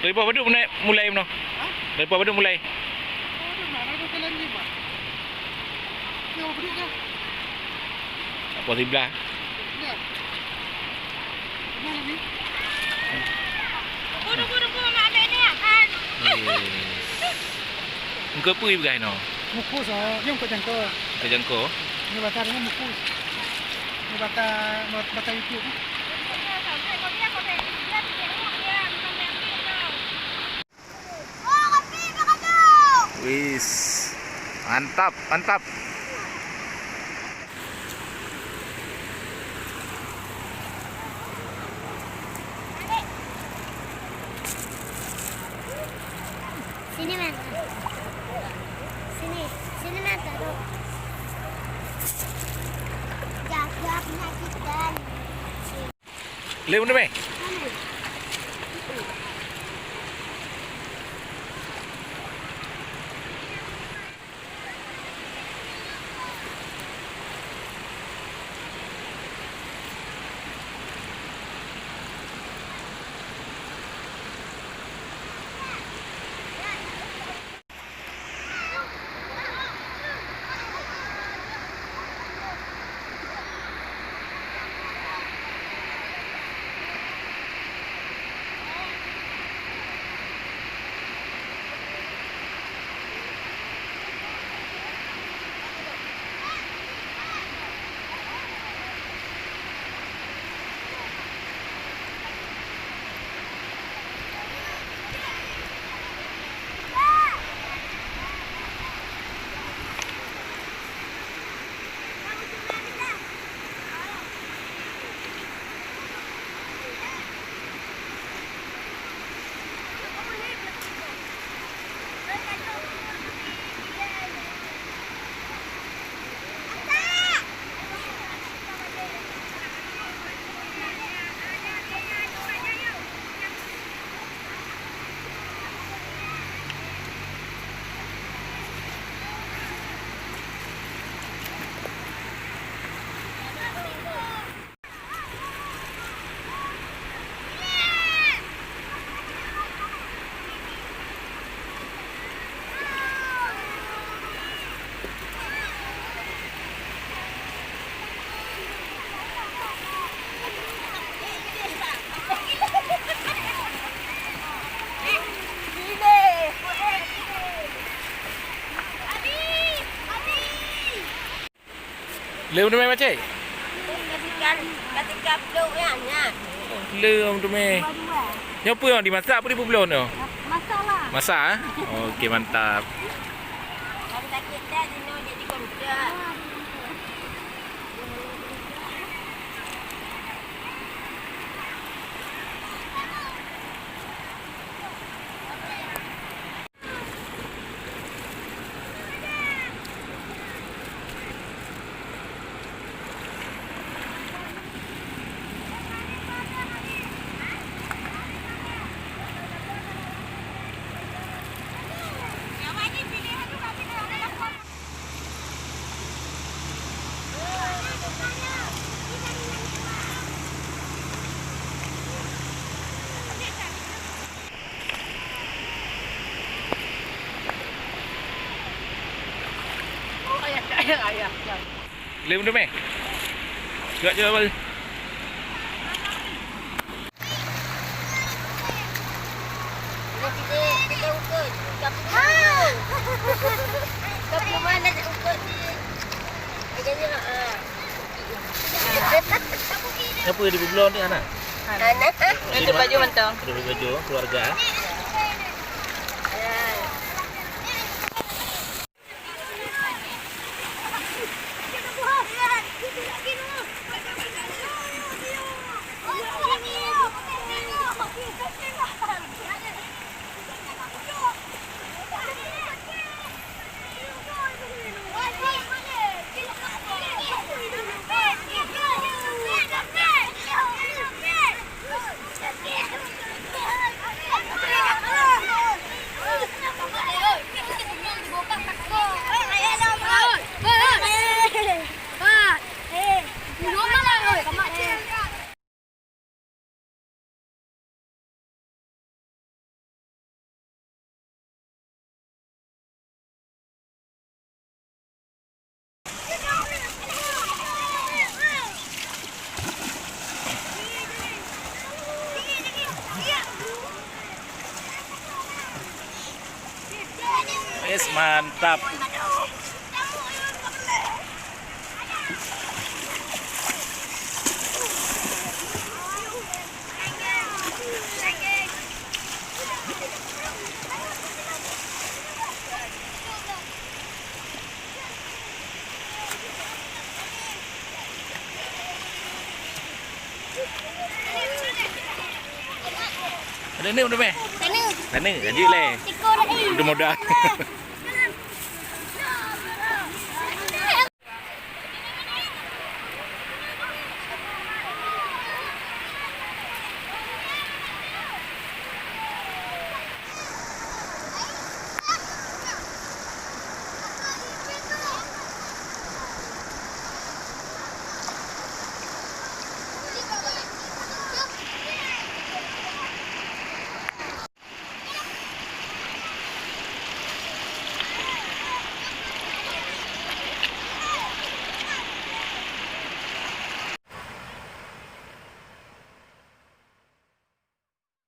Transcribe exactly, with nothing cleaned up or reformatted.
Dari poh padum mulai, mulai meunoe? Hah? Dari poh padum mulai? Poh padum, ada jalan lima. Yo, padum kah? Poh siblah. Ya. Kenal ni? Tunggu, tunggu, tunggu, nak ambil ni, kan? Yes. Engkau apa ibu gai no? Mukus, oh. Nyong kau jangko. Kau jangko? Ni batang ni mukus. Ni batang, batang YouTube. Wis. Mantap, mantap. Sini, Man. Sini, sini, Man, taruh. Jaga penyakit dan Lé meuteumé. Lé ureueng teumé macam? Ka tinggal, ka tinggal peluk nyan, nyan. Oh, lé ureueng teumé. Nyoe peue nyang dimasak, peue dipeubloe nyoe? Masak lah. Masak, eh? Okey, mantap. Kalau sakit dah, jinoe jadi kontak. Lé meuteumé. Cuak-cuak bal. Siapa di Bubulon ni, Ana? Ana. Ada baju mantong. Ada baju keluarga. Guys, mantap. Ada ni, ada meh? Sana. Sana, lanjut leh. Tiko dah, eh. Udah modal.